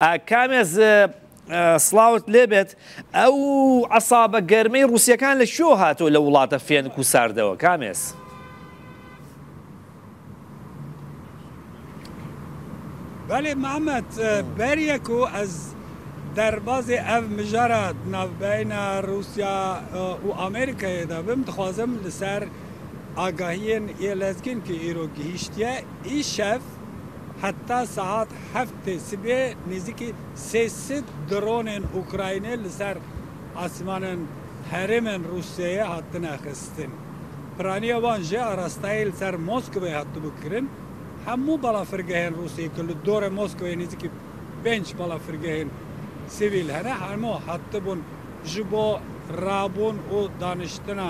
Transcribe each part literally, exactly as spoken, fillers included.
ئە، کامێز، ئە، ئە، سڵاوت لێبێت. ئەو عەسابە گەرمەی ڕووسیەکان لە کوێ هاتووە لە وڵاتە فێنک و ساردەوە، کامێز؟ Belê Mehmet, e, berî ye ku ez derbazê ev mijara di navbeyna Rûsya, e, û Amerîkayê de bim, dixwazim li ser agahiyên yê lezgîn ku îro gihîştiye. Îşev heta saet heftê sibê nêzîkî sê sed dronên Ukraynê li ser asmanên herêmên Rûsyayê hatine xistin. Piraniya wan jî arasteyê li ser Moskovayê hatibû kirin. Hemû balafirgehên Rûsiyê ku li dorê Moskovayê nêzîkî pênc balafirgehên sivîl hene, hemû hatibûn ji bo rabûn û daniştina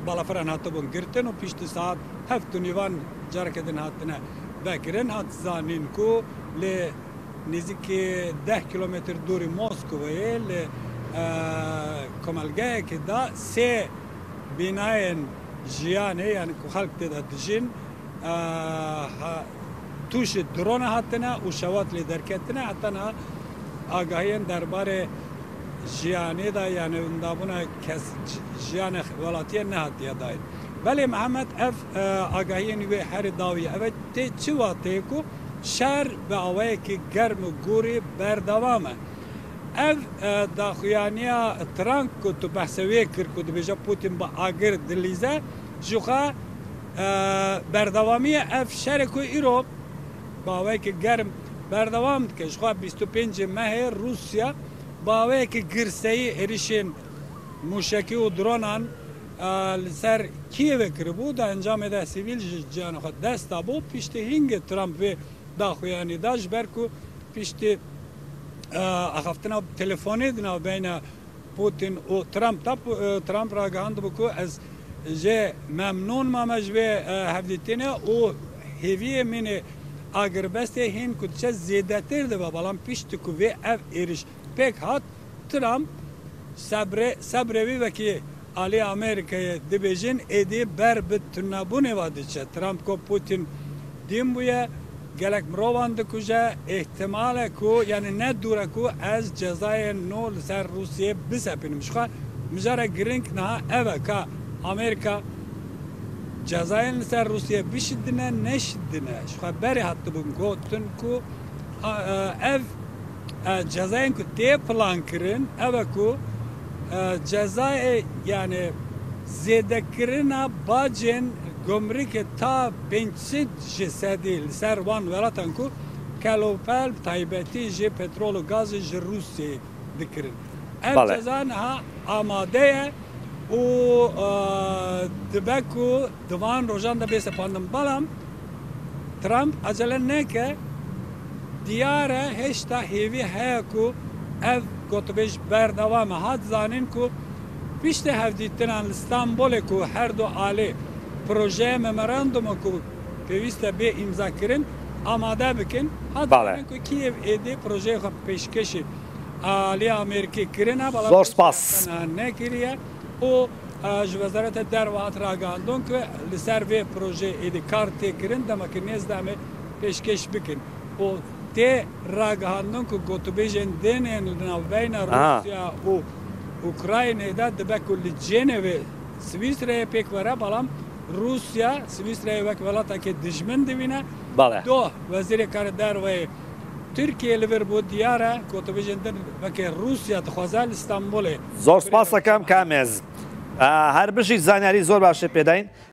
balafiran hatibûn girtin û piştî saet heft û nîvan careke din hatine vekirin. Hat zanîn ku li nêzîkî deh kîlometr dûrî Moskovayê li, e, komelgehekê de sê bînayên jiyanê, yani ku xelk tê de dijîn, e, ha-, tûşî drone hatine û şewat lê derketine. Heta niha agahiyên derbarê jiyanê de, yani windabûna kes, ji-, jiyanê welatiyê nehatiye dayîn. Belê Mihemed, ev, e, agahiyên wê herî dawî ye. Ev tê çi wateyê ku şer bi awayekî germ û gorî berdewam e. Ev, e, daxuyaniya Trump ku tu behsê wê kir ku dibêje Putin bi agir dilîze, jixwe, e, berdewamî ye. Ev şerê ku îro bi awayekî germ berdewam dike. Jixwe bîst û pêncê mehê Rûsya bi awayekî girseyî êrişên mûşekî û dronan, e, li ser Kiyevê kiribû, di encamê de sivîl ji ciyana xwe dest dabû. Piştî hingê Trump vê daxuyanî da, ji ber ku piştî, e, axaftina telefonê di navbeyna Putin û Trump de, Pu-, e, Trump ragihandibû ku ez jê memnûn mame ji vê, e, hevdîtinê û hêviyê min ê agirbestê hîn ku diçe zêdetir dibe, belam piştî ku vê ev êriş pêk hat, Trump sebre-, sebrê wî wekî alî Amerîkayê dibêjin, êdî ber bi tunebûnê ve diçe. Trump ku Putin dîn bûye, gelek mirovan dikuje, îhtimal e ku, yani ne dûr e ku ez cezayên nû li ser Rûsiyê bisepînim. Jixwe mijara girîng niha ev e ka Amerîka cezayên li ser Rûsiyê bişidine, neşidine. Jixwe berê hatibûn gotin ku, a, e, ev, e, cezayên ku tê plankirin, ev e ku, e, cezayê, yani zêdekirina bacên gumrikê ta pênc sed ji sedî li ser wan welatan ku kelopel, bi taybetî jî petrol û gazê ji Rûsiyê dikirin. Ev Bale. ceza niha amade ye û, e, dibe ku di van rojan de bê sepandin. Belam Trump acele neke, diyar e hêşta hêvî heye ku ev gotibêj berdewam e. Hat zanîn ku piştî hevdîtinan li Stenbolê ku her du alê projeye memoranduma ku pêwîst e bê îmzakirin amade bikin. Hat Bale. zanîn ku Kîyev êdî projeyê xwe pêşkêşî alî Amerîkê kirine, belam Zor spas. pêşkêşan nekiriye û, e, ji Wezareta Derve hat ragihandin ku li ser vê projeyê êdî kar tê kirin, demekî nêz de em ê pêşkêş bikin. Û tê ragihandin ku gotûbêjên din ên li navbeyna Aha. Rûsya û Ukraynê de dibe ku li Cenevê Swîsreyê pêk were, belam Rûsya Swîsreyê wek welatekê dijmin dibîne. Bale. Doh, Wezîrê Karê Derve yê Tirkiyê li vir bû, diyar e, gotûbêjên din weke Rûsya dixwaze li Stenbolê. Zor spas dikim, Kamêz. Her bijî, zanyarî zor baş ê pê dayîn.